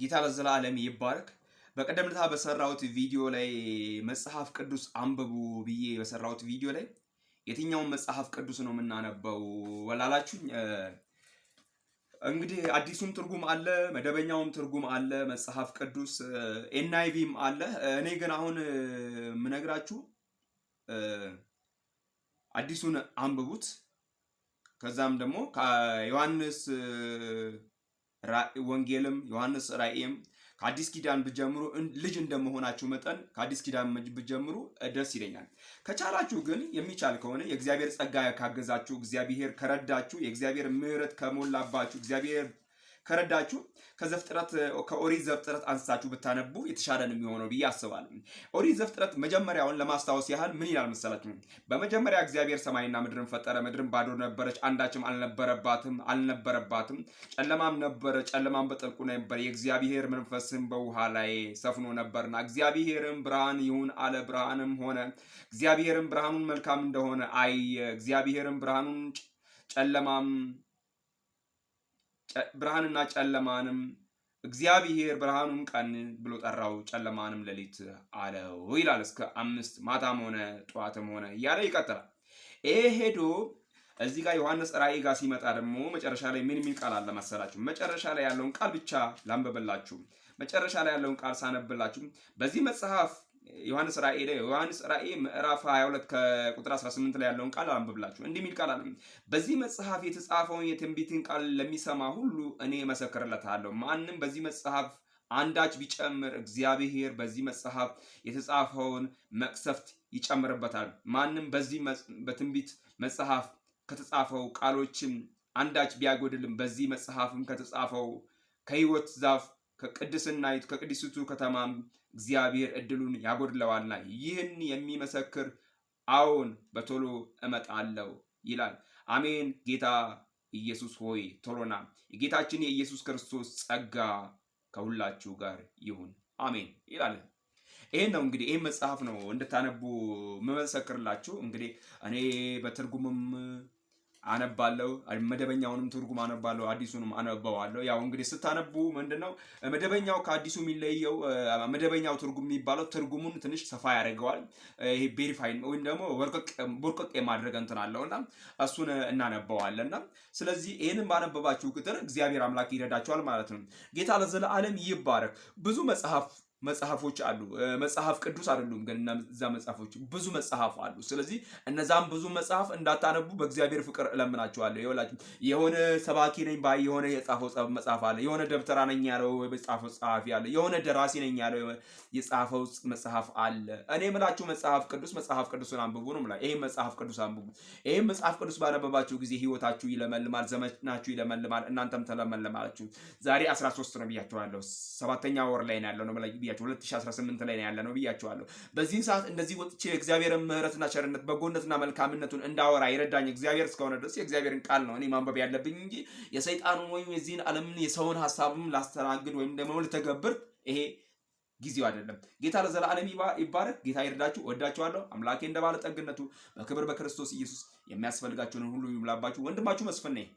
ጌታ ለዘላለም ይባረክ። በቀደም ዕለት በሰራሁት ቪዲዮ ላይ መጽሐፍ ቅዱስ አንብቡ ብዬ በሰራሁት ቪዲዮ ላይ የትኛውን መጽሐፍ ቅዱስ ነው የምናነበው ወላላችሁኝ፣ እንግዲህ አዲሱም ትርጉም አለ፣ መደበኛውም ትርጉም አለ፣ መጽሐፍ ቅዱስ NIV ም አለ። እኔ ግን አሁን የምነግራችሁ አዲሱን አንብቡት። ከዛም ደግሞ ከዮሐንስ ወንጌልም ዮሐንስ ራእይም ከአዲስ ኪዳን ብትጀምሩ፣ ልጅ እንደመሆናችሁ መጠን ከአዲስ ኪዳን ብትጀምሩ ደስ ይለኛል። ከቻላችሁ ግን፣ የሚቻል ከሆነ፣ የእግዚአብሔር ጸጋ ካገዛችሁ፣ እግዚአብሔር ከረዳችሁ፣ የእግዚአብሔር ምሕረት ከሞላባችሁ፣ እግዚአብሔር ከረዳችሁ ከዘፍጥረት፣ ከኦሪት ዘፍጥረት አንስታችሁ ብታነቡ የተሻለ ነው የሚሆነው ብዬ አስባለሁ። ኦሪት ዘፍጥረት መጀመሪያውን ለማስታወስ ያህል ምን ይላል መሰላችሁ? በመጀመሪያ እግዚአብሔር ሰማይና ምድርን ፈጠረ። ምድርም ባዶ ነበረች፣ አንዳችም አልነበረባትም። ጨለማም ነበረ፣ ጨለማም በጥልቁ ነበር። የእግዚአብሔር መንፈስም በውሃ ላይ ሰፍኖ ነበርና እግዚአብሔርም ብርሃን ይሁን አለ፣ ብርሃንም ሆነ። እግዚአብሔርም ብርሃኑን መልካም እንደሆነ አየ። እግዚአብሔርም ብርሃኑን ጨለማም ብርሃንና ጨለማንም እግዚአብሔር ብርሃኑን ቀን ብሎ ጠራው፣ ጨለማንም ሌሊት አለው ይላል። እስከ 5 ማታም ሆነ ጠዋትም ሆነ እያለ ይቀጥላል። ይሄ ሄዶ እዚህ ጋር ዮሐንስ ራእይ ጋር ሲመጣ ደግሞ መጨረሻ ላይ ምን የሚል ቃል አለ መሰላችሁ? መጨረሻ ላይ ያለውን ቃል ብቻ ላንብብላችሁ። መጨረሻ ላይ ያለውን ቃል ሳነብላችሁ በዚህ መጽሐፍ ዮሐንስ ራእይ ላይ፣ ዮሐንስ ራእይ ምዕራፍ 22 ከቁጥር 18 ላይ ያለውን ቃል አንብብላችሁ እንዲህ የሚል ቃል አለ። በዚህ መጽሐፍ የተጻፈውን የትንቢትን ቃል ለሚሰማ ሁሉ እኔ እመሰክርለታለሁ። ማንም በዚህ መጽሐፍ አንዳች ቢጨምር እግዚአብሔር በዚህ መጽሐፍ የተጻፈውን መቅሰፍት ይጨምርበታል። ማንም በዚህ በትንቢት መጽሐፍ ከተጻፈው ቃሎችም አንዳች ቢያጎድልም በዚህ መጽሐፍም ከተጻፈው ከሕይወት ዛፍ ከቅድስናይቱ ከቅድስቱ ከተማም እግዚአብሔር እድሉን ያጎድለዋልና ይህን የሚመሰክር አዎን በቶሎ እመጣለሁ ይላል። አሜን። ጌታ ኢየሱስ ሆይ ቶሎ ና። የጌታችን የኢየሱስ ክርስቶስ ጸጋ ከሁላችሁ ጋር ይሁን፣ አሜን ይላል። ይህን ነው እንግዲህ፣ ይህን መጽሐፍ ነው እንድታነቡ የምመሰክርላችሁ። እንግዲህ እኔ በትርጉምም አነባለሁ፣ መደበኛውንም ትርጉም አነባለሁ፣ አዲሱንም አነበዋለሁ። ያው እንግዲህ ስታነቡ ምንድነው መደበኛው ከአዲሱ የሚለየው? መደበኛው ትርጉም የሚባለው ትርጉሙን ትንሽ ሰፋ ያደርገዋል። ይሄ verify ወይም ደግሞ ቦርቀቅ የማድረግ እንትን አለው እና እሱን እናነበዋለን። እና ስለዚህ ይህንን ባነበባችሁ ቁጥር እግዚአብሔር አምላክ ይረዳችኋል ማለት ነው። ጌታ ለዘለዓለም ይባረክ። ብዙ መጽሐፎች አሉ። መጽሐፍ ቅዱስ አይደሉም ግን እነዛ መጽሐፎች፣ ብዙ መጽሐፍ አሉ። ስለዚህ እነዛም ብዙ መጽሐፍ እንዳታነቡ በእግዚአብሔር ፍቅር እለምናችኋለሁ። ይኸውላችሁ የሆነ ሰባኪ ነኝ ባይ የሆነ የጻፈው መጽሐፍ አለ። የሆነ ደብተራ ነኝ ያለው የጻፈው ጸሐፊ አለ። የሆነ ደራሲ ነኝ ያለው የጻፈው መጽሐፍ አለ። እኔ የምላችሁ መጽሐፍ ቅዱስ፣ መጽሐፍ ቅዱስን አንብቡ ነው የምላችሁ። ይሄን መጽሐፍ ቅዱስ አንብቡ። ይሄን መጽሐፍ ቅዱስ ባነበባችሁ ጊዜ ህይወታችሁ ይለመልማል፣ ዘመናችሁ ይለመልማል፣ እናንተም ተለመልማላችሁ። ዛሬ 13 ነው ብያችኋለሁ። ሰባተኛ ወር ላይ ነው ያለው ነው ብያችኋለሁ። 2018 ላይ ነው ያለ ነው ብያችኋለሁ። በዚህን ሰዓት እንደዚህ ወጥቼ የእግዚአብሔርን ምሕረትና ቸርነት፣ በጎነትና መልካምነቱን እንዳወራ ይረዳኝ እግዚአብሔር እስከሆነ ድረስ የእግዚአብሔርን ቃል ነው እኔ ማንበብ ያለብኝ እንጂ የሰይጣኑን ወይም የዚህን ዓለምን የሰውን ሀሳብም ላስተናግድ ወይም ደግሞ ልተገብር ይሄ ጊዜው አይደለም። ጌታ ለዘላለም ይባረክ። ጌታ ይርዳችሁ። እወዳችኋለሁ። አምላኬ እንደ ባለጠግነቱ በክብር በክርስቶስ ኢየሱስ የሚያስፈልጋችሁን ሁሉ ይሙላባችሁ። ወንድማችሁ መስፍን ነኝ።